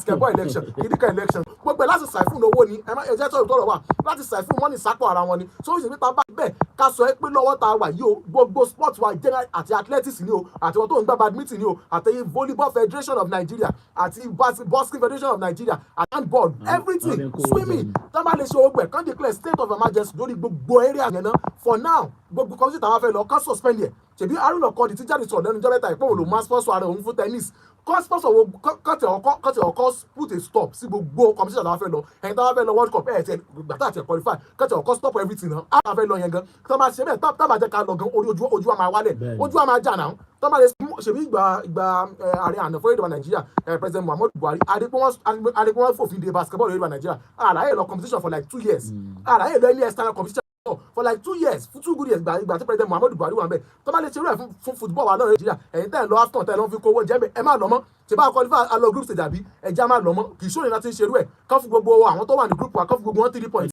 Basketball election, kìdíkà election, gbogbo ẹ̀ láti siphon owó ni. Ẹ má ẹ jẹ́ sọ̀rọ̀ tọ̀rọ̀ wà láti siphon money sápò ara wọn ni. So ó sì pé ta bá bẹ́ẹ̀ ká sọ ẹ pé lọ́wọ́ ta wà yìí o, gbogbo sport wa general, àti athletics ni o, àti wọn tó ń gbá badminton ni o, àti Volleyball Federation of Nigeria, àti Boxing Federation of Nigeria, àti handball, everything, swimming, tó bá lè ṣe ogbẹ̀ kán declare state of emergency lórí gbogbo area yẹn náà for now. Gbogbo competition táwọn fẹ́ lọ, kán suspend yẹ. Ṣèbí Haruna Quadri ti jáde sọ̀rọ̀ lẹ́nu ọjọ́ mẹ́ta ìpọ́n òun ló máa sponsor ara òun fún tennis. Kọ́ sponsor wo, kọ́tẹ̀ ọkọ́ put a stop sí gbogbo competition táwọn fẹ́ lọ. Ẹ̀yin táwọn fẹ́ lọ World Cup, ẹ̀ tẹ̀ gbàtà àti qualify, kọ́tẹ̀ ọkọ́ stop everything náà. Àwọn fẹ́ lọ yẹn gan, tó máa ṣe bẹ́ẹ̀, tá bá jẹ́ ká lọ gan, orí ojú wa máa wálẹ̀, ojú wa máa jà náà. Tó máa lè ṣèbí ìgbà ààrẹ àná fún èdè wa Nàìjíríà, President Muhammadu Buhari, adigun wọn fòfin de basketball lórí wa Nàìjíríà. Àlàyé lọ competition for like 2 years, àlàyé lọ any external competition for like 2 years, fún 2 good years, ìgbà tí President Muhammadu Buhari wà ń bẹ̀. Tó bá lè ṣerú ẹ̀ fún football wa náà Nàìjíríà, ẹ̀yin tẹ́ ẹ̀ lọ AFCON, tẹ́ ẹ̀ lọ fi kówó jẹ́ ẹ má lọ mọ́. Ṣe bá qualify alọ group stage, àbí ẹja má lọ mọ́? Kì í ṣòro láti ń ṣerú ẹ̀. Kán fún gbogbo àwọn tó wà ní group wa, kán fún gbogbo wọn 3 points.